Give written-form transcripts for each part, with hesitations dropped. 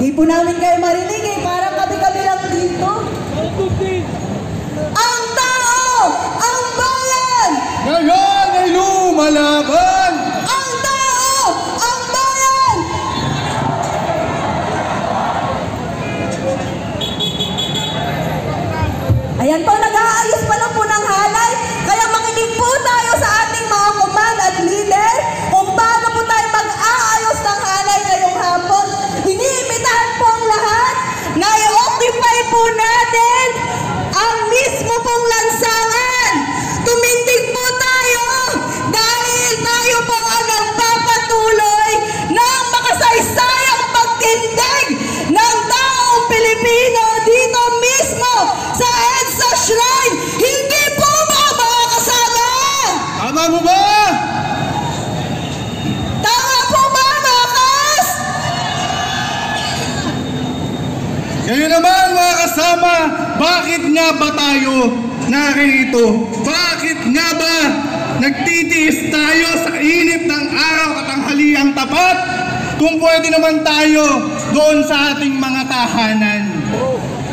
Di po namin kayo marinig eh, parang kami-kami lang dito. Ang tao! Ang bayan! Ngayon ay lumalaban! Ang tao! Ang bayan! Ayan po, nag-aayos pa lang po ng halay. Kaya makinig po tayo sa ating mga command at leader kung paano po tayo mag-aayos ng halay ngayong hapon. Iniimbitahan po ang lahat na i-occupy po natin ang mismo pong lansangan. Tumindig po tayo dahil tayo po ang nagpapatuloy ng makasaysayang pagtindig ng taong Pilipino dito mismo sa EDSA Shrine. Hindi po ba mga kasama? Tama mo ba? Tama po ba mga kas? Kayo naman mga kasama, bakit nga ba tayo narito? Bakit nga ba nagtitiis tayo sa init ng araw katanghaliang tapat? Kung pwede naman tayo doon sa ating mga tahanan.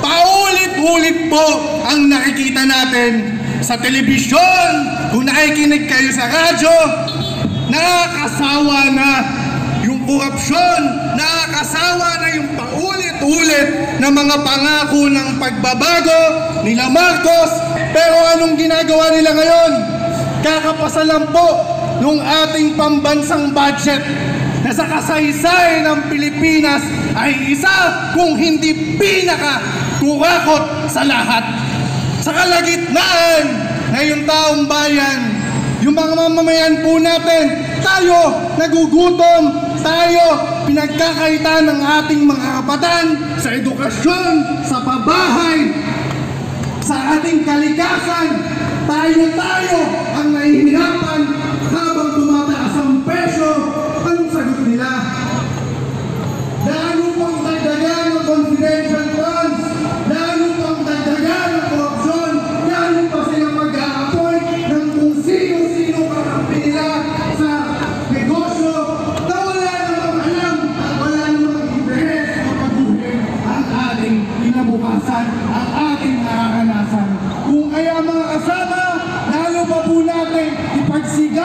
Paulit-ulit po ang nakikita natin sa telebisyon, kung nakikinig kayo sa radyo, nakakasawa na yung korupsyon, nakakasawa na yung paulit-ulit na mga pangako ng pagbabago nila Marcos. Pero anong ginagawa nila ngayon? Kakapasalan po ng ating pambansang budget na sa kasaysayan ng Pilipinas ay isa kung hindi pinaka-kurakot sa lahat. Sa kalagitnaan na yung taong bayan, yung mga mamamayan po natin, tayo nagugutom, tayo pinagkakaitan ng ating mga kapatan sa edukasyon, sa pabahay, sa ating kalikasan. Tayo ang nahihirapan habang tumataas ang presyo. Anong sagot nila? Lalo pang dagdagan ng confidential funds, lalo pang dagdagan ng korupsyon, lalo pa silang mag-a-appoint ng kung sino-sino kakampi nila sa negosyo na wala namang alam at wala namang interes o kabuhin ang ating kinabukasan, ang ating nararanasan. Kung kaya mga kasama, lalo pa po natin ipagsigaw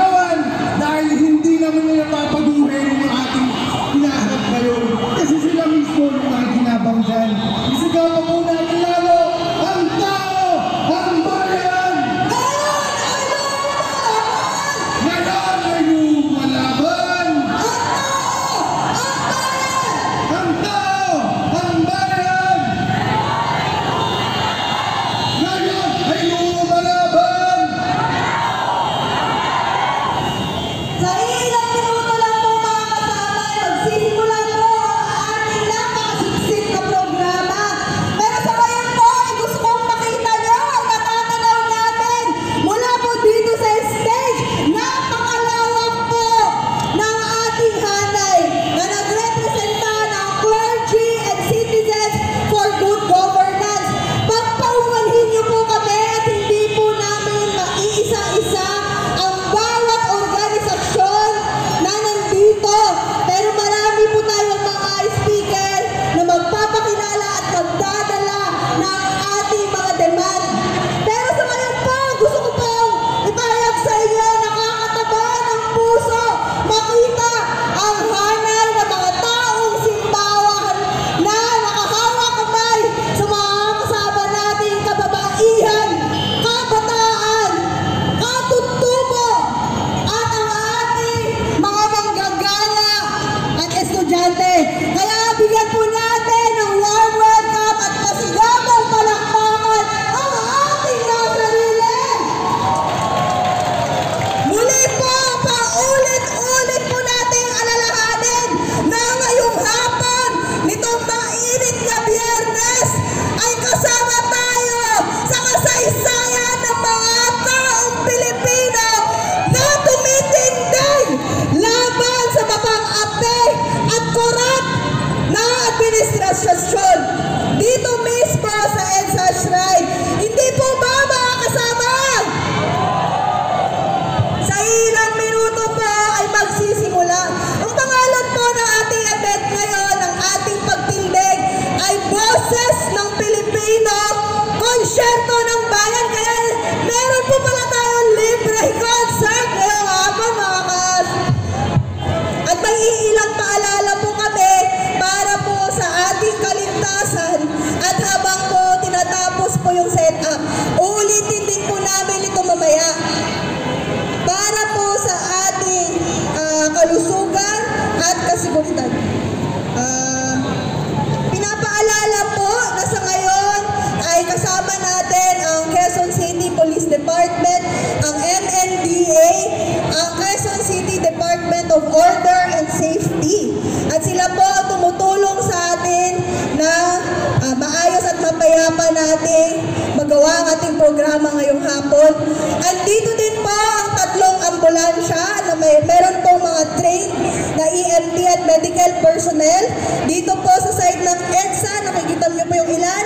ating magawa ang ating programa ngayong hapon. Andito din po ang 3 ambulansya na meron po mga trained na EMT at medical personnel. Dito po sa side ng EDSA, nakikita niyo po yung ilan.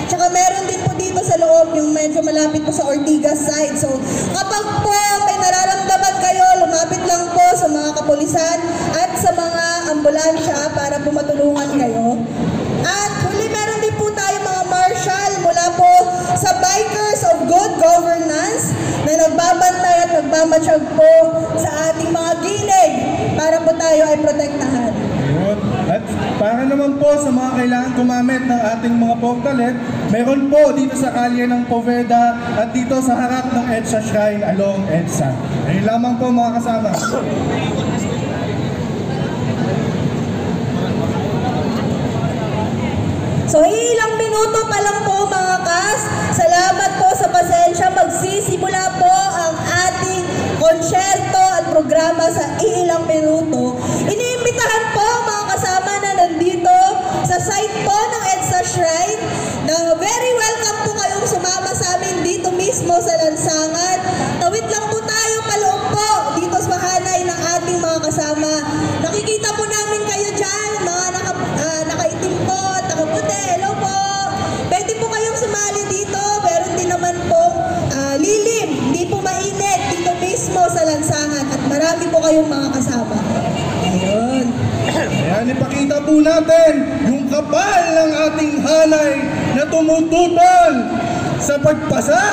Tsaka meron din po dito sa loob, yung medyo malapit po sa Ortigas side. So kapag po may nararamdaman kayo, lumapit lang po sa mga kapulisan at sa mga ambulansya para po matulungan kayo. At huli, meron din po tayo mga marshal mula po sa Bikers of Good Governance na nagbabantay at nagmamatsyag po sa ating mga gilid para po tayo ay protektahan. At para naman po sa mga kailangan gumamit ng ating mga portalet, meron po dito sa kalye ng Poveda at dito sa harap ng EDSA Shrine along EDSA. Ayun lamang po mga kasama. So ilang minuto pa lang po mga kas, salamat po sa pasensya, magsisimula po ang ating konsyerto at programa sa ilang minuto. Iniimbitahan po mga kasama na nandito sa site po ng EDSA Shrine na very welcome po kayong sumama sa amin dito mismo sa lansangan. Tawid lang po tayo paloob po dito sa hanay ng ating mga kasama. Nakikita po namin kayo dyan, mga nakaitim po at nakaputi. Hello po. Pwede po kayong sumali dito. Meron din naman po lilim, hindi po mainit dito mismo sa lansangan at marami po kayong mga kasama. Ayun. Ayan, ipakita po natin yung kapal ng ating hanay na tumututol sa pagpasa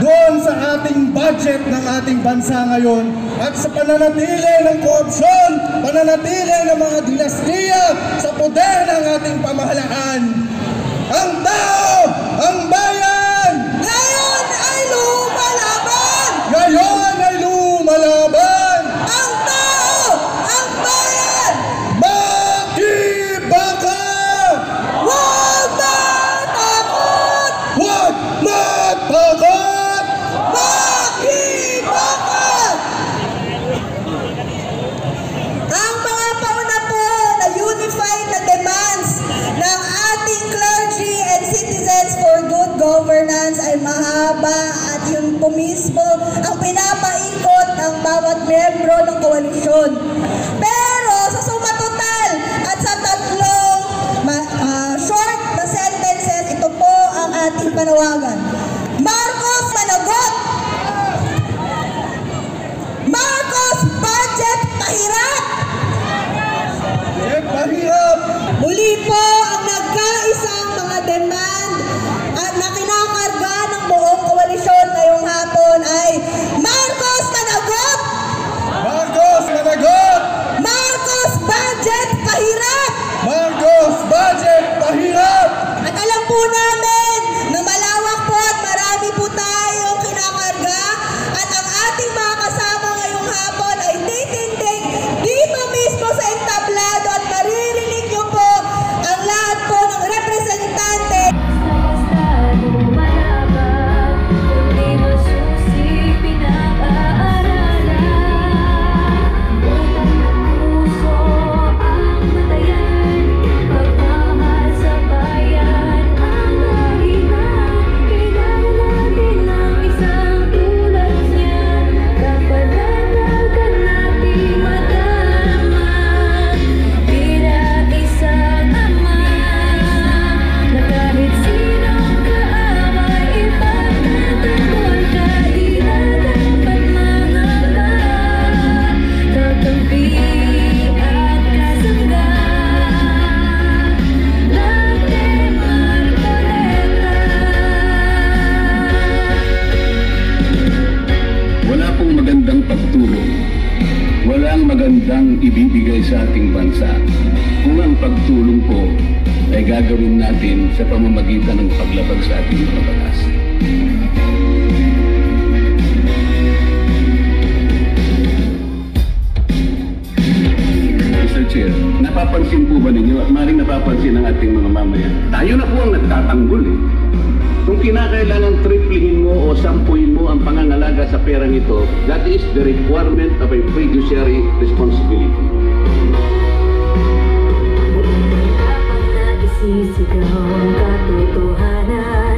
doon sa ating budget ng ating bansa ngayon at sa pananatili ng korupsyon, pananatili ng mga dinastiya sa poder ng ating pamahalaan. Ang tao, ang bayan, Ngayon ay lumalaban! ngayon ay lumalaban! Ang tao, ang bayan! Makibaka! Huwag matakot! Huwag matakot! Makibaka! Ang mga pauna po na unified na demands ng ating clergy and citizens for good governance ay mahaba at yun po mismo ang pinapaikot ng bawat miyembro ng koalisyon. Pero sa suma total at sa 3 short na sentences, ito po ang ating panawagan. Marcos managot! Marcos budget pahirap! Mahirap! Muli po ang nagkaisang mga demand at na kinakarga ng buong koalisyon ngayong hapon ay Marcos managot! Marcos managot! Marcos budget pahirap! Marcos budget pahirap! At alam po namin na malawak po at marami po tayong kinakarga at ang ating mga kasama ngayong hapon ay titindig dito mismo sa entablado at maririnig niyo po ang lahat po ng representante. Walang magandang ibibigay sa ating bansa kung ang pagtulong po ay gagawin natin sa pamamagitan ng paglabag sa ating mga batas. Mr. Chair, napapansin po ba ninyo at maring napapansin ng ating mga mamaya? Tayo na po ang nagtatanggol eh. Kung kinakailangan triplingin mo o sampuin mo ang pangangalaga sa perang ito, that is the requirement of a fiduciary responsibility. Isisigaw ang katotohanan,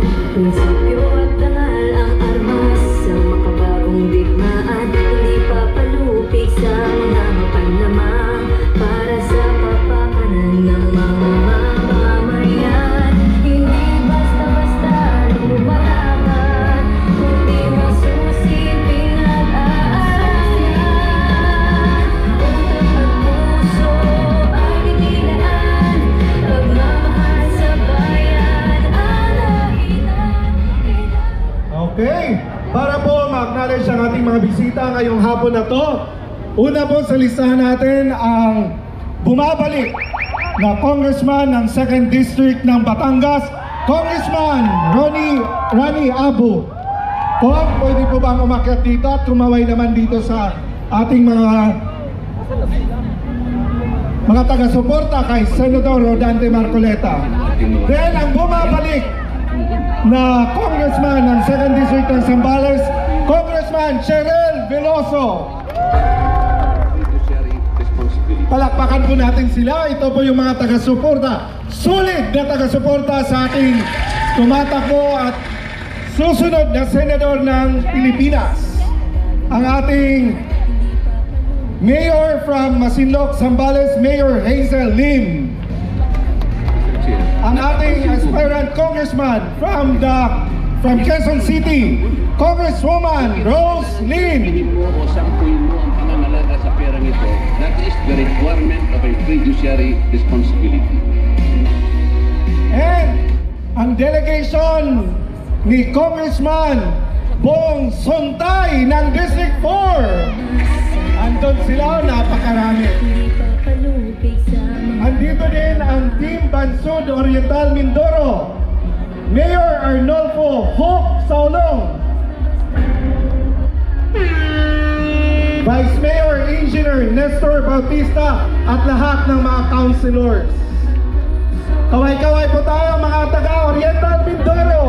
para po ma-acknowledge ang ating mga bisita ngayong hapon na to. Una po sa listahan natin ang bumabalik na Congressman ng 2nd District ng Batangas, Congressman Rani Abu. Kung pwede po bang umakyat dito at tumaway naman dito sa ating mga taga-suporta kay Senador Rodante Marcoleta. Then ang bumabalik na Congressman ng 2nd District ng Zambales, Congressman Cheryl Veloso. Palakpakan po natin sila. Ito po yung mga taga-suporta, sulit na taga-suporta sa ating tumatakbo at susunod na senador ng Pilipinas. Ang ating Mayor from Masinloc, Zambales, Mayor Hazel Lim. Ang ating aspirant congressman from Quezon City, Congresswoman Rose Lin. O sampuin mo ang pangangalaga sa perang ito, that is the requirement of a fiduciary responsibility. And ang delegation ni Congressman Bong Sontay ng District 4. Andun sila, napakarami. Andito din ang Team Bansud Oriental Mindoro, Mayor Arnolfo Hope Saulong, Vice Mayor Engineer Nestor Bautista at lahat ng mga councilors. Kaway-kaway po tayo mga taga-Oriental Mindoro.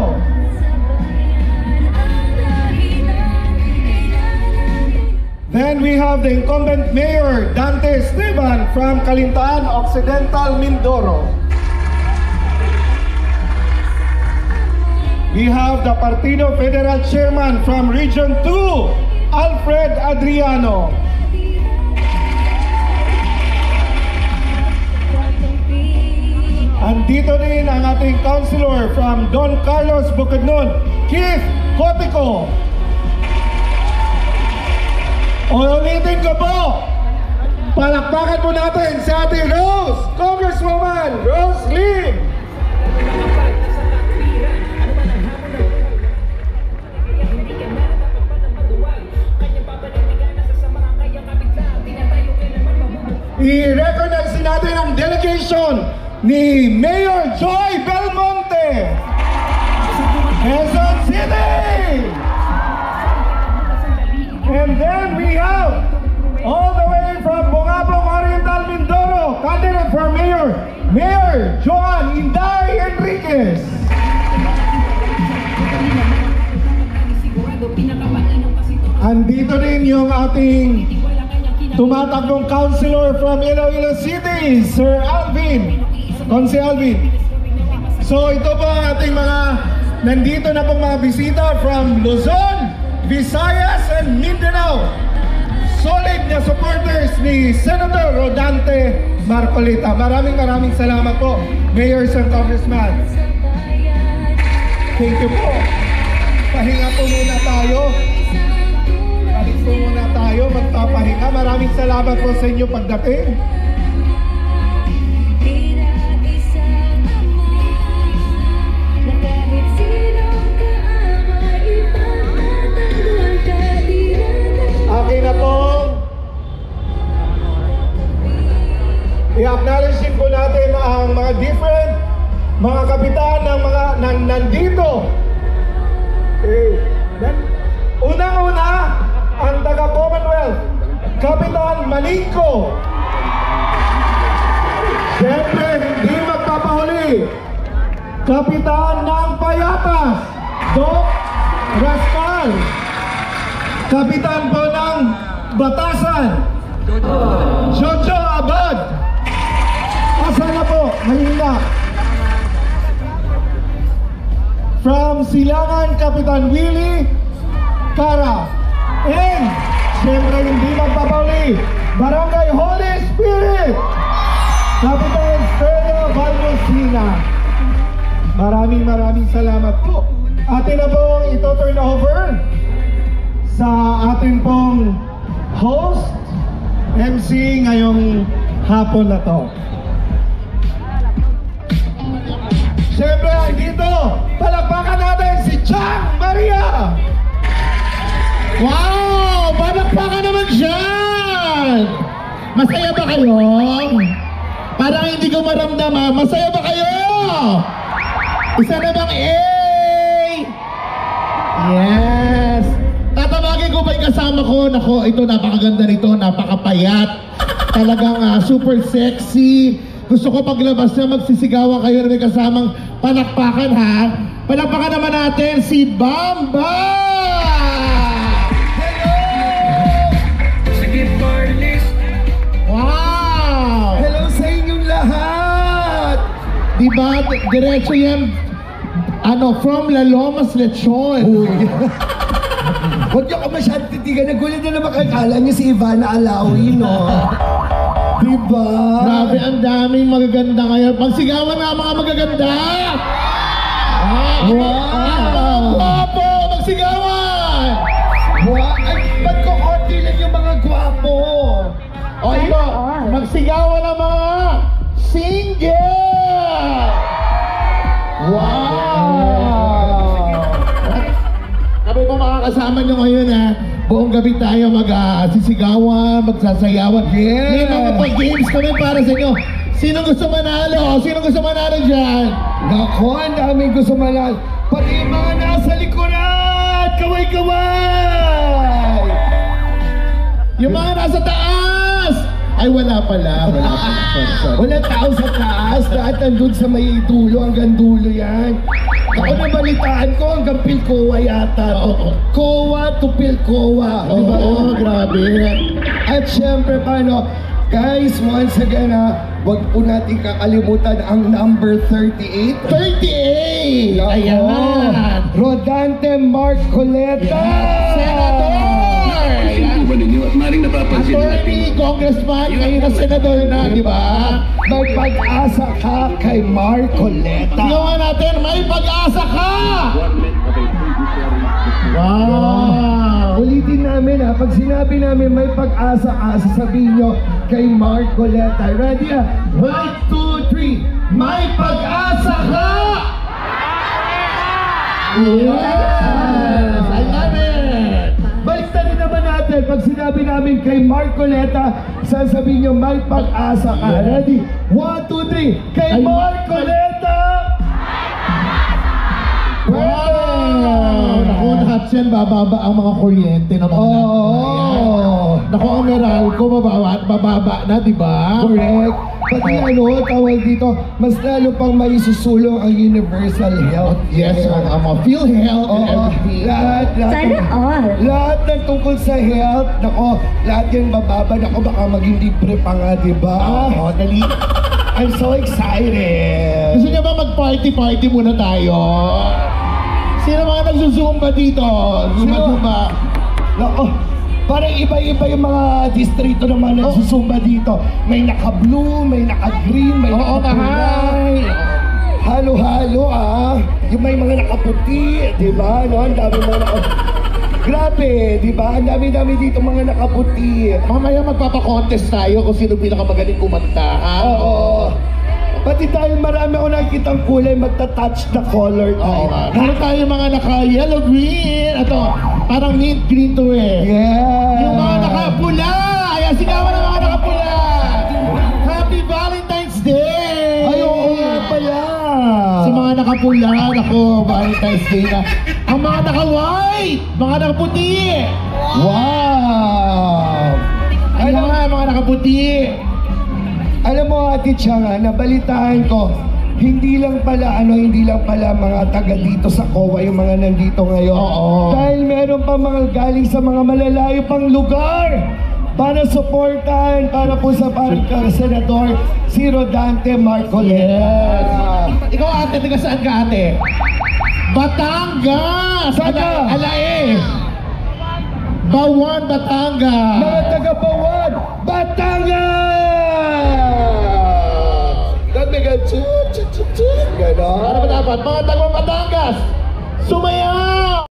Then we have the incumbent Mayor Dante Esteban from Calintaan Occidental Mindoro. We have the Partido Federal Chairman from Region 2, Alfred Adriano. Andito din ang ating councilor from Don Carlos Bukidnon, Keith Cotico. Ulitin ko po, palakpakan po natin si Ate Rose, Congresswoman Rose Lim. I-recognize natin ang delegation ni Mayor Joy Belmonte, Quezon City. And then we have all the way from Bungabong Oriental Mindoro, candidate for Mayor, Mayor Joan Inday Enriquez. Andito din yung ating tumatakbong councilor from Iloilo City, Sir Alvin, Conse Alvin. So ito po ang ating mga nandito na pong mga bisita from Luzon, Visayas and Mindanao. Solid na supporters ni Senator Rodante Marcoleta. Maraming salamat po, Mayor and Congressman. Thank you po. Pahinga po muna tayo. Pahinga po muna tayo, magpapahinga. Maraming salamat po sa inyo pagdating. Akin na po, i-acknowledge po natin ang mga different mga kapitan ng mga nandito. Unang-una, ang taga-Commonwealth, Kapitan Malinco. Siyempre, hindi magpapahuli, Kapitan ng Payatas, Doc Rascal. Kapitan po ng Batasan, Jojo Abad. Asa na po, mahina. From Silangan, Kapitan Willie Cara. And, siyempre hindi magpapahuli, Barangay Holy Spirit, Kapitan Fredo Valmosina. Maraming salamat po. Atin na pong ito turn over sa ating pong host, MC ngayong hapon na to. Siyempre, dito, palakpakan natin si Chang Maria. Wow! Palakpakan naman dyan! Masaya ba kayo? Parang hindi ko maramdaman. Masaya ba kayo? Isa na bang A? Yes! Tatawagin ko ba yung kasama ko? Nako, ito napakaganda nito, napakapayat. Talagang super sexy. Gusto ko paglabas na magsisigawan kayo na may kasamang palakpakan, ha? Palakpakan naman natin si Bamba! Wow! Hello sa inyong lahat! Diba, diretso yan, from La Lomas Lechon. Huwag niyo ka masyadong titigan. Nagulit na naman kakala niyo si Ivana Alawi, no? Diba? Grabe, ang daming magaganda ngayon. Pagsigawan nga mga magaganda! Wow! Guwapo! Magsigawan! Wow! Ay, ba't ko konti lang yung mga gwapo? O ito, magsigawan ang mga single! Wow! Kami po makakasama nyo ngayon, ha? Buong gabi tayo magsisigawan, magsasayawan. Yeah. May mga pag-games kami para sa inyo. Sino gusto manalo? Sino gusto manalo dyan? Nako, ang daming gusto manal. Pati yung mga nasa likuran! Kaway-kaway! Yung mga nasa taas! Ay, wala pala. Wala pala. Sorry. Walang tao sa taas. Lahat nandun sa may dulo. Hanggang dulo yan. Ako nabalitaan ko hanggang Pilcoa yata. Coa to Pilcoa. Oo, oh, grabe. At syempre paano, guys, once again wag po natin kakalimutan ang number 38. 38! Ayan! Rodante Marcoleta! Senador! Napansin po ba ninyo at maring napapansin ng ating Attorney, congressman, ngayon na senador na, di ba? May pag-asa ka kay Marcoleta. Sigawan natin, may pag-asa ka! government of a judiciary. Wow! Ulitin namin pag sinabi namin may pag-asa ka, sasabihin nyo kay Marcoleta. Ready 1, 2, 3. May pag-asa ka! Yes! I love it! Baliktad rin naman natin, pag sinabi namin kay Marcoleta, sasabihin nyo may pag-asa ka. Ready 1, 2, 3. Kay Marcoleta! Wow! Naku, lahat yan, bababa ang mga kuryente ng mga Oo. Naku, ang Meralco, bababa na, di ba? Correct. Pati tawag dito, mas lalo pang may susulong ang universal health. Yes, ang mga PhilHealth and Oo. everything. Lahat lahat ng tungkol sa health, nako, lahat yan bababa. Nako, baka maging libre pa nga, di ba? Oo, dali. I'm so excited. Gusto niyo ba mag-party-party muna tayo? Sino mga nagsusumba dito? Zumba-zumba. Nako, parang iba-iba yung mga distrito naman nagsusumba dito. May naka-blue, may naka-green, may Oo, naka-pula. mahal. Halo-halo Yung may mga nakaputi, di ba? No? Ang dami mga Grabe, di ba? Ang dami-dami dito mga nakaputi. Mamaya magpapakontest tayo kung sino pinakamagaling kumanta, ha? Oo. Pati tayo marami ako nakikitang kulay, magta-touch the color Oo tayo. nga. Meron tayo mga naka-yellow-green. Ito, parang mint-green to eh. Yeah. Yung mga nakapula! Ayan, sigawan ng mga nakapula! Happy Valentine's Day! Ay, oo nga pala. Sa mga nakapula, nako, Valentine's Day na. Ang mga naka-white, mga nakaputi. Wow! Ayan nga, mga nakaputi. Alam mo, Ate Changa, nabalitaan ko, hindi lang pala mga taga dito sa COA yung mga nandito ngayon. Oo. Dahil meron pa mga galing sa mga malalayo pang lugar para supportahan para po sa Senador si Rodante Marcoleta. Ikaw ate, taga saan ka ate? Batangas! Saan ka? Alae! Bawan, Batangas! Mga taga Bawan, Batangas! Ganda, gano'n. Ano ba dapat? Mga taga Batangas! Sumayaw!